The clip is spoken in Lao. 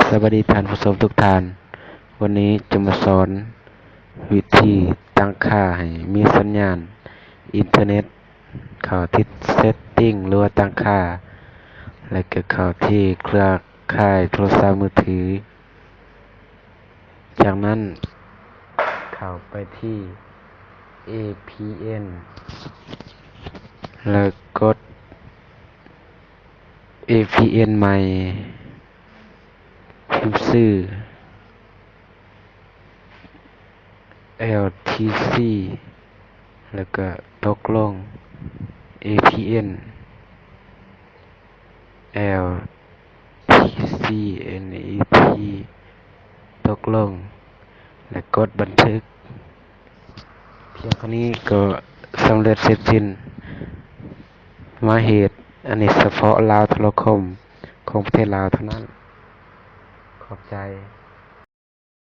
ສະບາຍດີທ່ານຜູ້ຊົມທຸກທ່ານ, ວັນນີ້ຈະມາສອນວິທີຕັ້ງຄ່າໃຫ້ມີສັນຍານອິນເຕີເນັດ. ເຂົ້າທີ່ Setting ຫຼືວ່າຕັ້ງຄ່າ ແລະກໍເຂົ້າທີ່ເຄືອຂ່າຍໂທລະສັບມືຖື. ຈາກນັ້ນເຂົ້າໄປທີ່ APN ແລ້ວກົດ APN ໃໝ່, ພິມຊື່ LTC ແລ້ວກໍຕົກລົງ APN LTCNET ຕົກລົງ ແລະກົດບັນທຶກ. ພຽງເທົ່ານີ້ກໍສຳເລັດເສັດສິ້ນ. ມາເຮັດອັນນີ້ສະເພາະລາວໂທລະຄົມຂອງປະເທດລາວເທົ່ານັ້ນ. ຂອບໃຈ.